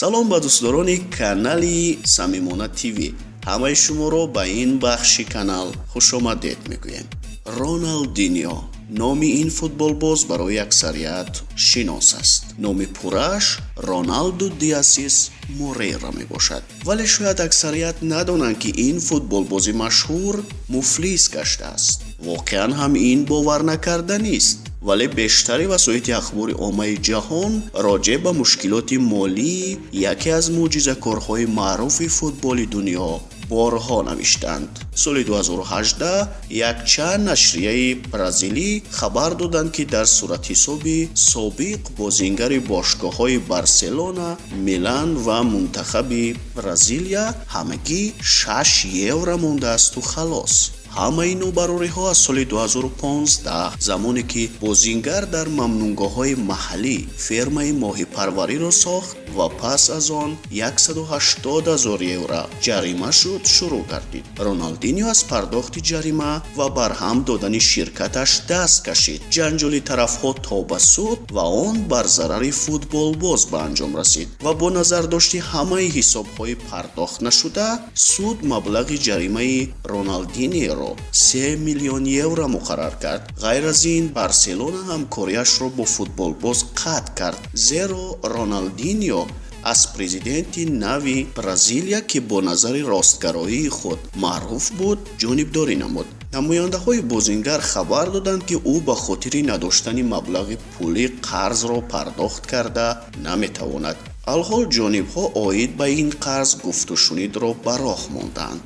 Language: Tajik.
Салом ба дӯстдорони канали Самимона ТВ. Ҳамаи шуморо ба ин бахши канал хушомадед мегӯем. Роналдиньо. Номи ин футболбоз барои аксарият шинос аст. Номи пурраш Роналду Диасис Морейра мебошад, вале шояд аксарият надонанд, ки ин футболбози машҳур муфлис гаштааст. Воқеан ҳам ин боварнакарданист, вале бештари васоити ахбори оммаи ҷаҳон роҷеъ ба мушкилоти молии яке аз мӯъҷизакорҳои маъруфи футболи дунё борҳо навиштанд. Соли 2018 якчанд нашрияи бразилӣ хабар доданд, ки дар суратҳисоби собиқ бозингари бошгоҳҳои Барселона, Милан ва мунтахаби Бразилия ҳамагӣ 6 евро мондаасту халос. Ҳамаи нобарориҳо аз соли 2015, замоне ки бозингар дар мамнӯъгоҳҳои маҳаллӣ фермаи моҳипарвариро сохт ва пас аз он 180 ҳазор евро ҷарима шуд, шурӯъ гардид. Роналдиньо аз пардохти ҷарима ва барҳам додани ширкаташ даст кашид. Ҷанҷоли тарафҳо то ба суд ва он бар зарари футболбоз ба анҷом расид ва бо назардошти ҳамаи ҳисобҳои пардохт нашуда суд маблағи ҷаримаи Роналдиньоро 3 миллион евро муқаррар кард. Ғайр аз ин, Барселона ҳамкориашро бо футболбоз қатъ кард, зеро Роналдиньо аз президенти нави Бразилия, ки бо назари ростгароии худ маъруф буд, ҷонибдорӣ намуд. Намояндаҳои бозингар хабар доданд, ки ӯ ба хотири надоштани маблағи пулӣ қарзро пардохт карда наметавонад. Алҳол ҷонибҳо оид ба ин қарз гуфтушунидро ба роҳ монданд.